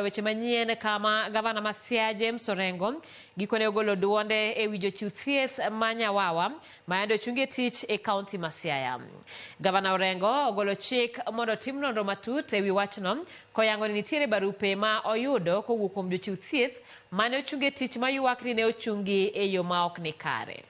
Weche manyien kama gavana ma Siaya James Orengo gikone ogolo duonde e wi jochiw thieth ma Nyawawa ma yande ochungi e tich e kaunti ma Siaya. Gavana Orengo ogolo chik mondo otim nonro matut e wi wachno koyango ni nitiere barupe ma oyudo kowuok kuom jochiw thieth mane ochungi e tich ma ywak ni ne ochungi e yo ma ok ni kare.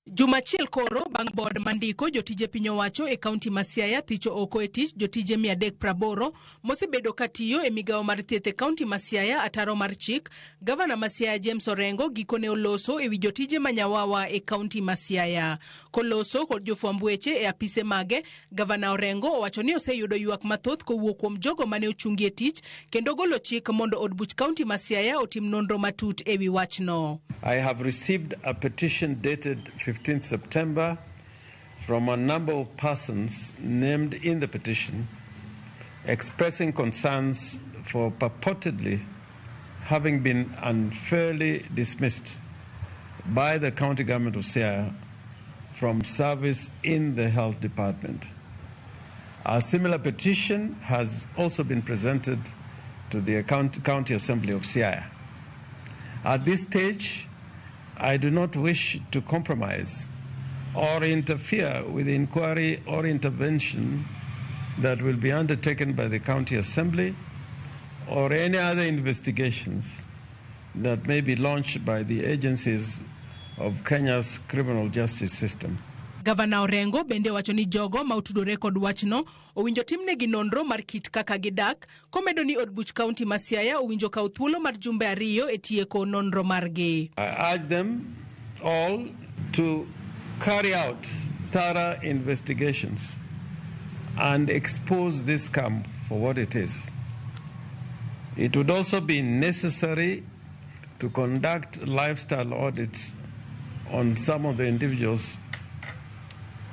Juma achiel koro bang' bod mandiko jotije piny owacho e kaunti ma Siaya thicho oko e tich jotije 380 mosebedo ka tiyo e migawo mar thieth e kaunti ma Siaya ataro mar chik, gavana ma Siaya James Orengo gikone oloso e wi jotije ma Nyawawa e kaunti ma Siaya. Koloso kod jofwamb weche e apise mage, gavana Orengo owacho ni oseyudo ywak mathoth kowuok kuom jogo mane ochungi e tich kendo golo chik mondo od buch kaunti ma Siaya otim nonro matut e wi wachno. I have received a petition dated 15th September from a number of persons named in the petition expressing concerns for purportedly having been unfairly dismissed by the county government of Siaya from service in the health department. A similar petition has also been presented to the County Assembly of Siaya. At this stage, I do not wish to compromise or interfere with the inquiry or intervention that will be undertaken by the County Assembly or any other investigations that may be launched by the agencies of Kenya's criminal justice system. Gavana Orengo bende wacho ni jogo ma otudore kod wachno owinjo timnegi nonro mar kit kaka gidak, komedo ni od buch kaunti ma Siaya owinjo kaw thuolo mar jumbe 2 e tieko nonro margi. I urge them all to carry out thorough investigations and expose this scam for what it is. It would also be necessary to conduct lifestyle audits on some of the individuals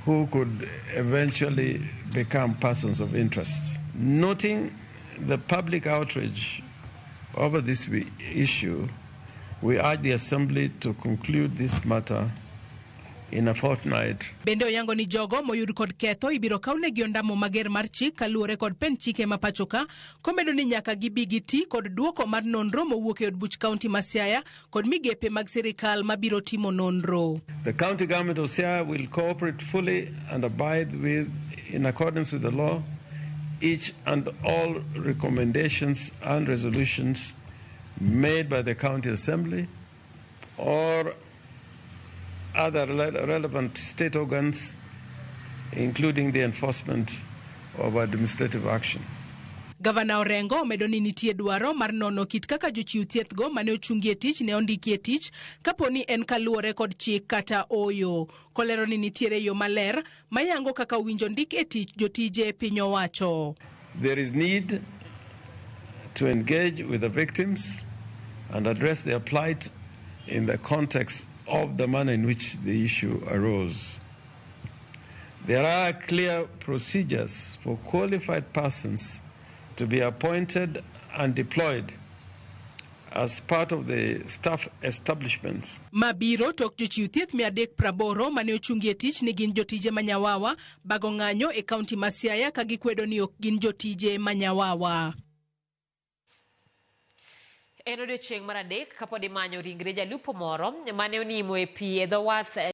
who could eventually become persons of interest. Noting the public outrage over this issue, we urge the Assembly to conclude this matter in a fortnight. Bende oyango ni jogo moyud kod ketho ibiro kawnegi ondamo mager mar chik kaluwore kod pend chike ma pacho ka, komedo ni nyaka gibi giti kod duoko mar nonro mowuok e od buch kaunti ma Siaya kod migepe mag sirikal mabiro timo nonro. The county government of Siaya will cooperate fully and abide with, in accordance with the law, each and all recommendations and resolutions made by the county assembly or other relevant state organs, including the enforcement of administrative action. Gavana Orengo omedo ni nitie dwaro mar nono kit kaka jochiw thieth go mane ochungi e tich ne ondiki e tich kapo ni en kaluwore kod chik kata oyo. Kolero ni nitiere yo maler mayango kaka owinjo ndik e tich jotije piny owacho. There is need to engage with the victims and address their plight in the context of the manner in which the issue arose. There are clear procedures for qualified persons to be appointed and deployed as part of the staff establishments. Mabiro tok jochiw thieth 380 mane ochungi e tich ni gin jotije ma Nyawawa bago ng'anyo e kaunti ma Siaya ka gikwedo ni ok gin jotije ma Nyawawa. En odiochieng' mar adek kapod imanyo ringre jalupo moro mane onimo e pi e dho wath.